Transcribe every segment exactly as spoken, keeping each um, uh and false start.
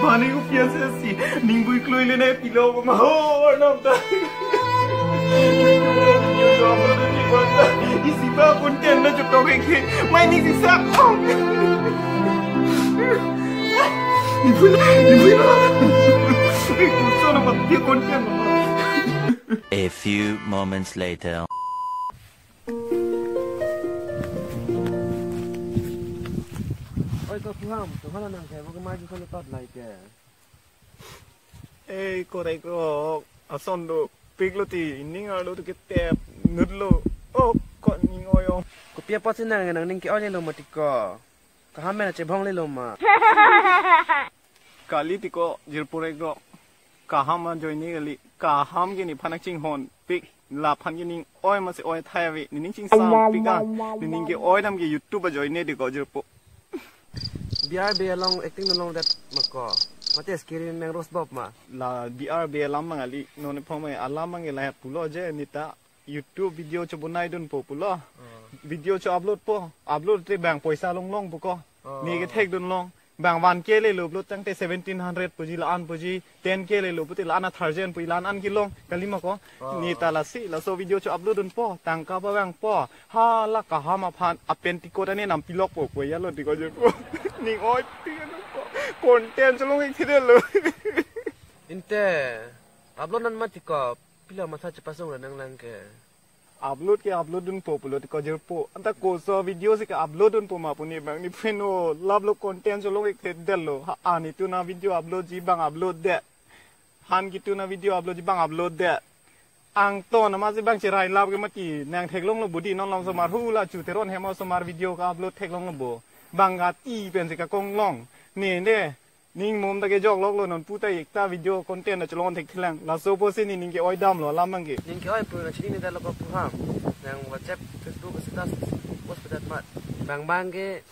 Mane ko pian se si, ning bui klui le nai pilo ko ma ho, Arnam ta. Isi ba content na chutok ke, mai ning si sa. Ning bui, ning bui lo. Kurso na mati content. A few moments later. Oi, ko Pu Ham, to hana nang ke, bo ke maju kono tot lai ke. Ei, korek rok, ason do, pik lo ti, ning arlo tu ke tep, nut lo, oh, ko ning oyo. Kopi apot si nang, nang ning ke-oi lo ma ti ko. Kaham mena chebhong le lo ma. Kali ti ko, jirpo rek rok. Kaham ajoine kali. Kaham ke nephan nangchinghon pik. Laphan ke ning oi masi oi thai ave. Nening chingsam pik a. Nening ke-oi dam ke YouTube ajoine ti ko jirpo. B R B along acting nang longdet ma ko. Mate screen nang rose bob ma. La B R B alam mang kali. Non phone alam mang ke la pulo je neta YouTube video chobonai dunpo pulo. Video cho-uploadpo. Upload te bang poisa longlong pu ko. Oh. Ne kethek dunlong. Bang one K le lo upload tangte seventeen hundred puji, la-an puji, ten K le lo puti la-an a thousand puji, la-an an kelong kali ma ko. Oh. Neta lasi, laso video cho-upload dunpo, tangka pavangpo. Hala kaham aphan, apen ti ko tane nam pilokpo, ko ya lo ti ko jirpo. Ning oi ti ko. Content cholong ik thide lo. Inte, upload nang ma ti ko, pilo matha chepasong nang lang ke. Upload ke upload dunpo pulo ti ko jirpo. Anta koso video si ke-upload dunpo ma pu ne bang nephan o lap lo content cholong ik thedetlo. Ha, ani tu na video upload ji bang upload det. Han ki tu na video upload ji bang upload det. Angton ama si bang cherai lap ke mati nang theklong lo budi non long somar hula chu teron hemo somar video ka-upload theklong lo bo. Bang kati pen si kakong long. Ne ne. Ning mom ta kejok lok lo non puta ik ta video content na cholong thekthelang. Laso pusi ne ning ke-oi damlo alam mang ke. Ning ke-oi pu nang chini ne dalo ko Pu Ham. Nang WhatsApp, Facebook status post pedat mat. Bang bang ke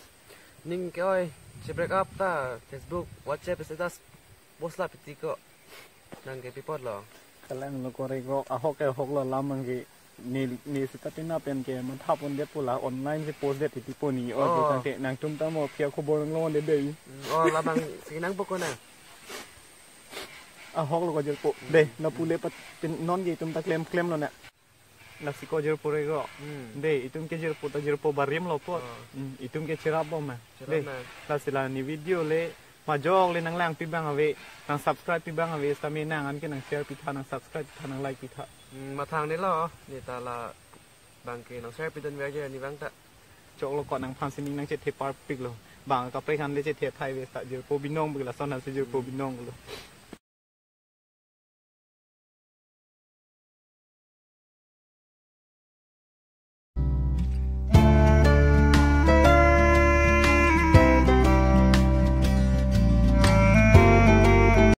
ning ke-oi si break up ta Facebook, WhatsApp status post la piti ko. Nang ke pi apot lo. Kalang lo korek rok ahok ke ahok lo alam mang ke. Ne, ne seta pina pen ke matha pondet pu la online si post det titi pu ne. Oh, oh. Tangte nangtum ta mo pia khobor nang longdet dei. Mm, oh, labang si nangpo ko na. Ahok lo ko jirpo. Dei, na pule pat pin non ke itum ta klem klem lo na. Lasi ko jirpo rek rok. Hmm. Dei, itum ke jirpo ta jirpo barim lo po. Oh. Hmm, itum ke cherap bom ma. Cherap. Dei, na. Lasi la ne video le majok le nang lang pi bang ave, nang subscribe pi bang ave, sami nang an ke nang share pitha, nang subscribe pitha, nang like pitha. Hmm, mathang ne lo, neta la bang ke nang share pidun ver je ne bang ta. Chok lo ko nangphan si ning nang chethe parpik lo. Bang kaprek han le chethe thai ave ta jirpo binong pik lason si jirpo binong lo.